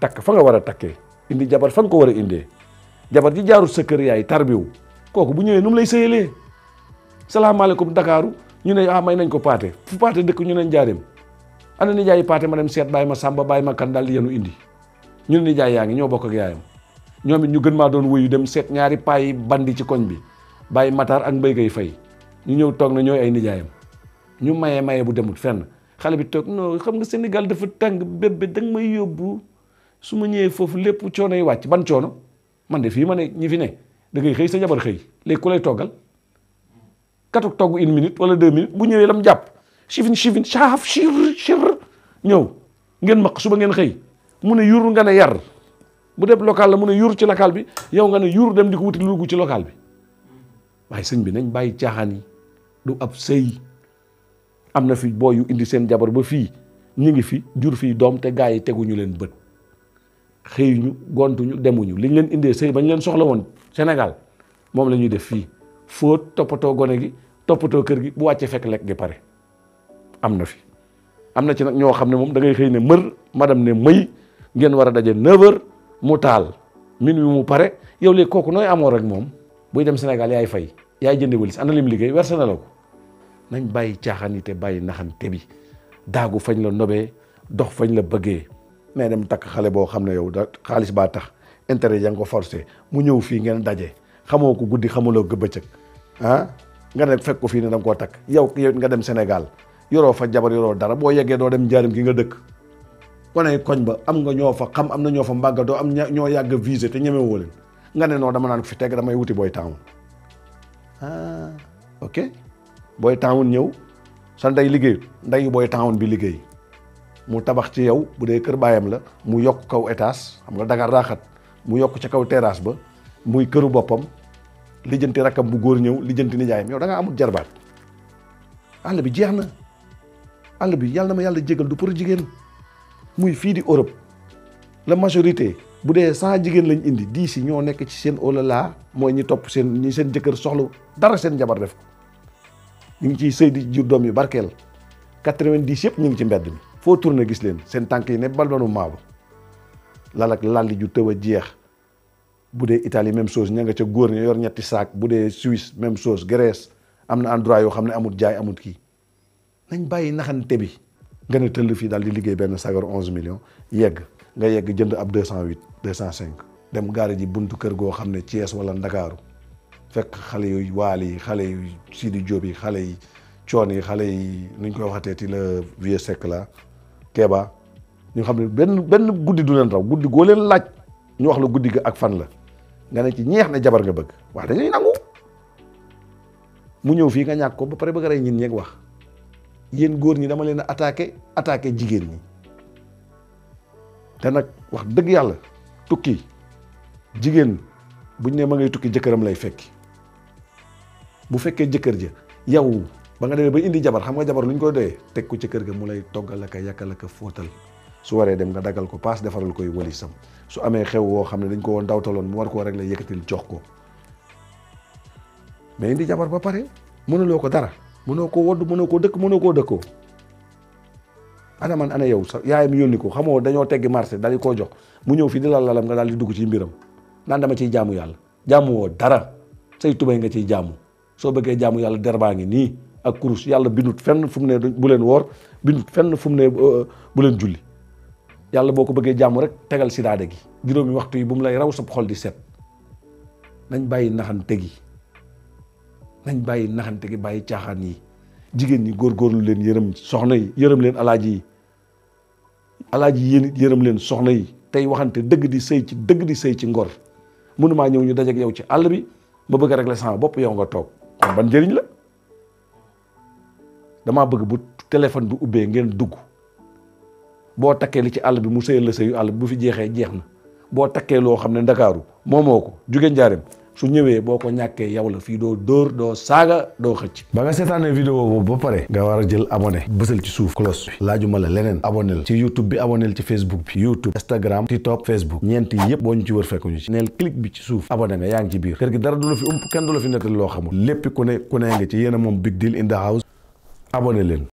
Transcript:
takk fa nga war a takkee indi jabar fa nga ko war a indee jabar ji jaarul sa kër yaay tarbiw kooku bu ñëwee nu mu lay sëyalee salaamaaleykum Dakaaru ñu ne may nañ ko paate fu paate dëkk ñu ne njaareem ana nijaay paate ma dem seet bàyyi ma sàmba bàyyi ma kan daal di yenu indi ñu ne nijaay yaa ngi ñoo bokk ak yaayam ñoom it ñu gën maa doon wuyu dem seet ñaari payi bandi ci koñ bi bàyyi Matar ak Mbaye Gueye Faye ñu ñëw toog na ñooy ay nijaayam ñu maye bu demut fenn xale bi toog non xam nga Sénégal dafa tàng bébé da nga may yóbbu su ma ñëwee foofu lépp coono yi wàcc ban coono man de fii ma ne ñi fi ne da ngay xëy sa jabar xëy léegi ku lay toggal katuk togg 1 minute wala 2 minutes bu ñëwee lam jàpp chifin saaf chir ñëw ngeen maq suba ngeen xëy mu ne yur nga ne yar bu def local la mu ne yur ci local bi yow nga ne yur dem di ko wuti lugu ci local bi waaye sëñ bi nañ bàyyi caaxaan yi du ab sëy am na fi boo yu indi seen jabar ba fii ñu ngi fi jur fii doom te gaa yi teguñu leen bët xëyuñu gontuñu demuñu liñ leen indee sëy bañ leen soxla woon Sénégal moom la ñuy def fii fóot toppatoo gone gi toppatoo kër gi bu wàccee fekk lekk gi pare am na fi am na ci nag ñoo xam ne moom da ngay xëy ne mër madame ne mëy ngeen war a daje 9h mu taal minuit mu pare yow léegi kooku nooy amoo rek moom buy dem Sénégal yaay fay yaay jënde walis ana lim liggéey werse na la ko nañ bàyyi caaxaan yi te bàyyi naxante bi daagu fañ la nobee dox fañ la bëggee mais dem takk xale boo xam ne yow da xaalis baa tax intérêt ya nga ko forcé mu ñëw fii ngeen daje xamoo ko guddi xamuloo ko bëccëg nga ne fekk ko fii ne da nga koo takk yow nga dem Sénégal yoroo fa jabar yoroo dara boo yeggee doo dem njaarim gi nga dëkk wane koñ ba am nga ñoo fa xam am na ñoo fa mbàggatoo am ñoo yàgg visé te ñemewoo leen nga ne non dama naan ko fi teg damay wuti booy town ok booy town ñëw sa ndey liggéeyut ndeyu booy town bi liggéey mu tabax ci yow bu dee kër baayam la mu yokk kaw étage xam nga Dakar daa xat mu yokk ca kaw terrasse ba muy këru boppam lijjanti rakkam bu góor ñëw lijjanti nijaayam yow da nga amul jarbaat àll bi jeex na àll bi yàlla na ma yàlla jégal du pour jigéen muy fii di Europe la majorité bu dee 100 jigéen lañ indi 10 yi ñoo nekk ci seen olala mooy ñi topp ñi seen jëkkër soxla dara seen jabar def ko ñu ngi ciy sëy di jur doom yu barkeel 90 yëpp ñu ngi ci mbedd mi foo tourné gis leen seen tànk yi ne balbanu maabu lal ak lalli ju tëw a jeex bu dee Italie même chose ña nga ca góor ña yor ñetti saak bu dee Suisse même chose Grèce am na endroit yoo xam ne amul jaay amul kii nañ bàyyi naxante bi nga ne tëll fii daal di liggéey benn sagar 11 millions nga yegg jënd ab 208 205 dem gaare ji buntu kër goo xam ne Thiès wala Ndakaaru fekk xale yu waal yi xale yu Sidi Diop yi xale yi coon yi xale yi nuñ koy waxatee ti la vieux sec la Kéba ñu xam ne benn guddi du leen raw guddi goo leen laaj ñu wax la guddi ga ak fan la nga ne ci ñeex ne jabar nga bëgg wax dañuy nangu mu ñëw fii nga ñàkk ko ba pare bëgg a rey ñin ñeeg wax yéen góor ñi dama leen a attaqué jigéen ñi te nag wax dëgg yàlla tukki jigéen buñ ne ma ngay tukki jëkkëram lay fekki bu fekkee jëkkër ja yow ba nga demee ba indi jabar xam nga jabar lu ñu koy doyee teg ko ci kër ga mu lay toggal ak a yàkkal ak a fóotal su waree dem nga daggal ko paas defaral koy walisam su amee xew woo xam ne dañ ko woon dawtaloon mu war koo rek la yëkkatil jox ko mais indi jabar ba pare mënuloo ko dara mënoo koo wodd mënoo koo dëkk mënoo koo dëkkoo ana man ana yow sa yaayam yónni ko xamoo dañoo teggi marché daal di koo jox mu ñëw fii di lalam nga daal di dugg ci mbiram naan dama ciy jaamu yàlla jaamu woo dara say tubay nga ciy jaamu soo bëggee jaamu yàlla derbaa ngi nii ak kurus yàlla bindut fenn fu mu ne bu leen woor bindut fenn fu mu ne bu leen julli yàlla boo ko bëggee jaamu rek tegal si daade gi juróomi waxtu yi bu mu lay raw sa xol di set nañ bàyyi naxante gi bàyyi caaxaan yi jigéen ñi góorgóorlu leen yërëm soxna yi yërëm leen alaaji yi yéen it yërëm leen soxna yi tey waxante dëgg di sëy ci ngor mënumaa ñëw ñu dajeek yow ci àll bi ma bëgg a régler sama bopp yow nga toog kon ban njëriñ la damaa bëgg bu téléphone bi ubbee ngeen dugg boo takkee li ci àll bi mu sëyal la sëyu àll bi bu fi jeexee jeex na boo takkee loo xam ne Ndakaaru moomoo ko jóge Njaareem su ñëwee boo ko ñàkkee yow la fii doo dóor doo saaga doo xëcc. ba nga seetaanee vidéo boobu ba pare nga war a jël abonné bësal ci suuf cloche bi laajuma la leneen abonné ci YouTube bi abonné ci Facebook bi YouTube Instagram TikTok Facebook ñeent yi yëpp boo ñu ci wër fekkuñu ci neel clic bi ci suuf abonné nga yaa ngi ci biir kër gi dara du la fi kenn du la fi nettali loo xamul lépp ku ne nga ci yéen a moom Big Deal in the house abonné leen.